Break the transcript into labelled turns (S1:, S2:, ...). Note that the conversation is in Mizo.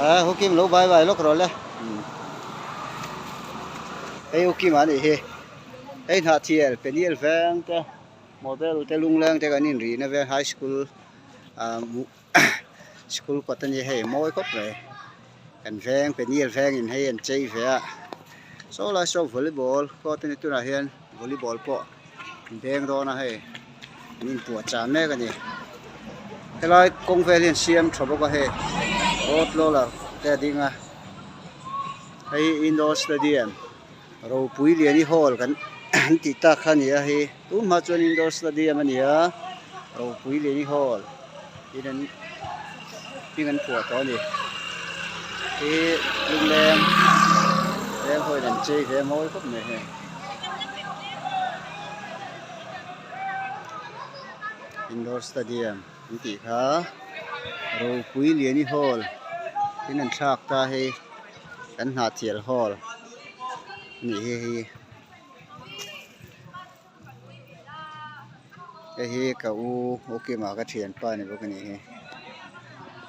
S1: A hukim lo bye bye lawk rawh le hei hukim a nih hi hei hnahthial peniel veng te model te lungleng te kan inrihna veng high school ah school kawt a ni hei mawi khawp mai kan veng peniel vengin hei an chei ve a saw lai saw volleyball court a ni tunah hian volleyball pawh an beng dawn a hei an inpuah chah mek a ni helai kawng vel hi an siam tha bawk a hei road roller te a ding a hei indoor stadium ropui liani hall kan an tih tak kha a ni a hei tun hma chuan indoor stadium a ni a ropui liani hall tin an hming an phuah tawh a ni hi lungleng leng ho in an chei ve mawi khawp mai hei indoor stadium an tih kha ropui liani hall tin an thlak ta hei kan hnahthial hall a nih hi hei. Hei hi ka u u Kima ka thianpa ni bawk a ni hi.